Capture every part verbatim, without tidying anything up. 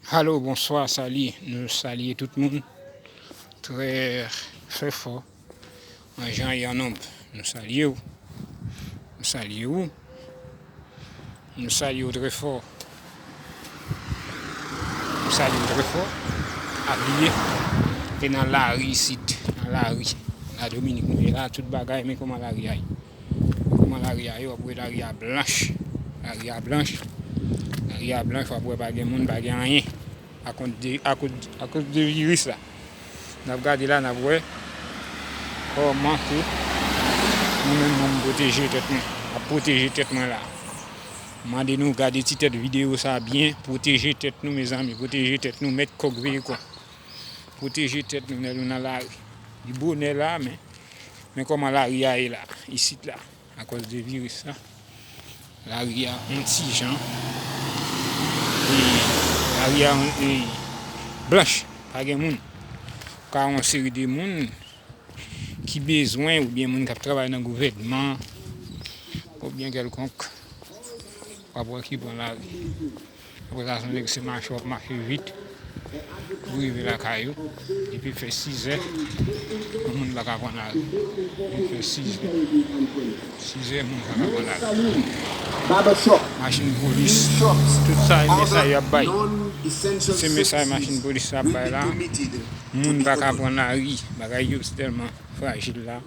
Alo, bonswa, sali. Nou salye tout moun. Trè, trè fò. An jan e an nonb. Nou salye w. Nou salye w. Nou salye w trè fò. Nou salye w trè fò. Pa bliye, te nan lari isit, nan lari. La Dominik nou ye la, tout bagay, men kòman lari a ye. Kòman lari a ye, w ap wè lari a blanch. Lari a blanch. Lari a blanch, w ap wè pa gen moun, pa gen anyen. Akoz de, akoz, akoz de viris la. N ap gade la, n ap wè kòman ke nou menm moun pwoteje tèt nou. N ap pwoteje tèt mwen la. Mande nou gade ti tèt videyo sa byen. Pwoteje tèt nou, mezanmi. Pwoteje tèt nou. Mèt kòk veye kò. Pwoteje tèt nou lè nou nan lari. Li bonè la, men, men kòman lari a ye la, isit la, akoz de viris la. Lari a yon ti jan. E lari a, e, blanch, pa gen moun. Ka yon seri de moun ki bezwen, oubyen moun k ap travay nan gouvènman, oubyen kèlkonk, w ap wè ki pran lari. Apre sa, se yon nèg se mache, w ap mache vit pou rive lakay ou. Depi fè sizè, yon moun pa ka pran lari. Depi fè sizè, sizè, moun pa ka pran lari. Machin polis, tout sa, e mesaj y ap bay. Se mesaj machin polis la ap bay la. Moun pa ka pran lari. Bagay yo tèlman frajil la.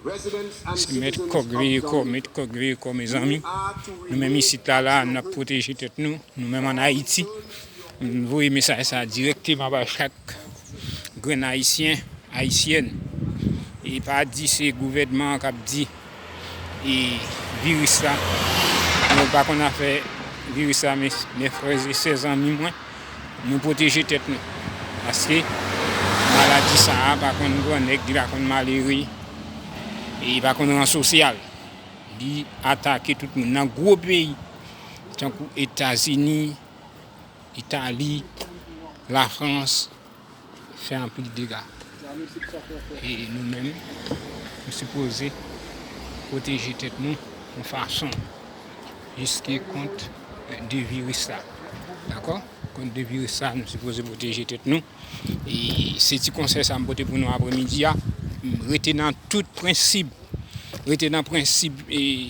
Se mèt kòk veye kò, mèt kòk veye kò, mezanmi. Nou menm isit la, la, n ap pwoteje tèt nou. Nou menm ann Ayiti, m voye mesaj sa dirèkteman ba chak grenn Ayisyen, Ayisyèn. E pa di se gouvènman an k ap di, e, viris la. Mwen pa konn afè viris la, men, men frè e sè, zanmi mwen, nou pwoteje tèt nou. Paske maladi sa a pa konn grannèg, li pa konn malere, e li pa konn ran sosyal. Li atake tout moun nan gwo peyi, tankou Etazini, Itali, Lafrans, fè anpil dega. E nou menm, nou sipoze pwoteje tèt nou yon fason jiske kont de viris la. Dakò? Kont de viris la, nou sipoze pwoteje tèt nou. E se ti konsèy sa m pote pou nou apremidi a. Rete nan tout prensip. Rete nan prensip, e,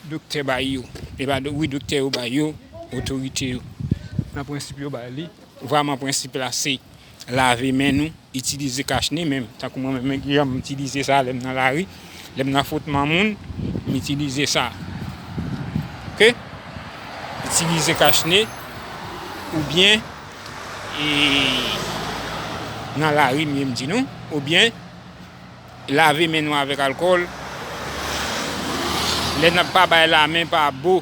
doktè bay yo. E pa do-, wi, doktè yo bay yo, otorite yo. Nan prensip yo bay li, vrèman prensip la se lave men nou, itilize kach ne menm. Tankou mwen menm, men, m itilize sa lè m nan lari, lè m nan fwotman moun, m itilize sa. Oke? Itilize kach ne, oubyen, e, nan lari, m ye m di nou, oubyen, lave men nou avèk alkòl. Lè n ap pa bay lamen pa bo,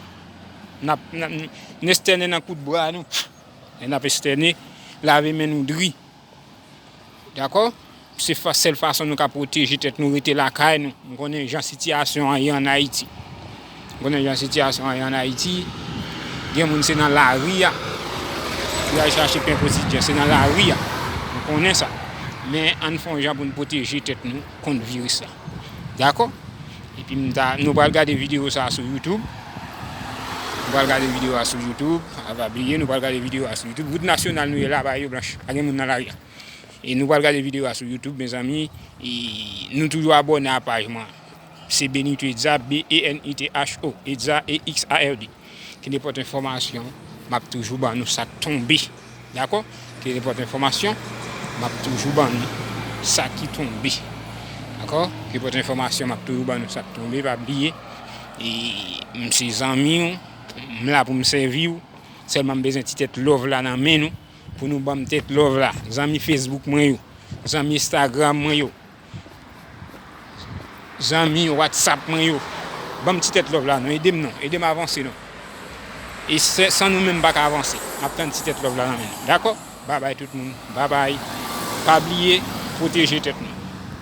n ap, n ap, n estène nan kout bra nou. Lè n ap estène, lave men nou dri. Dakò? Se fa-, sèl fason nou ka pwoteje tèt nou, rete lakay nou. M konnen jan sitiyasyon an ye ann Ayiti. M konnen jan sitiyasyon an ye ann Ayiti. Gen moun se nan lari a pou y al chache pen kotidyen, se nan lari a. M konnen sa. Men ann fè yon jan pou n pwoteje tèt nou kont viris la. Dakò? Epi m ta, nou pral gade videyo sa a sou YouTube. Nou pral gade videyo a sou YouTube. A, pa bliye, nou pral gade videyo a sou YouTube. Wout nasyonal nou ye la, bagay yo blanch. Pa gen moun nan lari a. E nou pral gade videyo a sou YouTube, mezanmi. E nou toujou abòne a paj mwen. Se Benito Exard, B E N I T H O, Exard, E X A R D. Kenenpòt enfòmasyon, m ap toujou ban nou sa k tonbe. Dakò? Kenenpòt enfòmasyon, m ap toujou ban nou sa ki tonbe. Dakò? Kenenpòt enfòmasyon, m ap toujou ban nou sa k tonbe. Pa bliye, e, m se zanmi w, m la pou m sèvi w. Sèlman m bezwen ti tèt love la nan men nou, pou nou ban m tèt love la. Zanmi Facebook mwen yo, zanmi Instagram mwen yo, zanmi WhatsApp mwen yo, ban m ti tèt love la non, ede m non, ede m avanse non. E se, san nou menm m pa ka avanse. M ap tann ti tèt love la nan men nou. Dakò? Babay tout moun. Babay. Pa bliye, pwoteje tèt nou.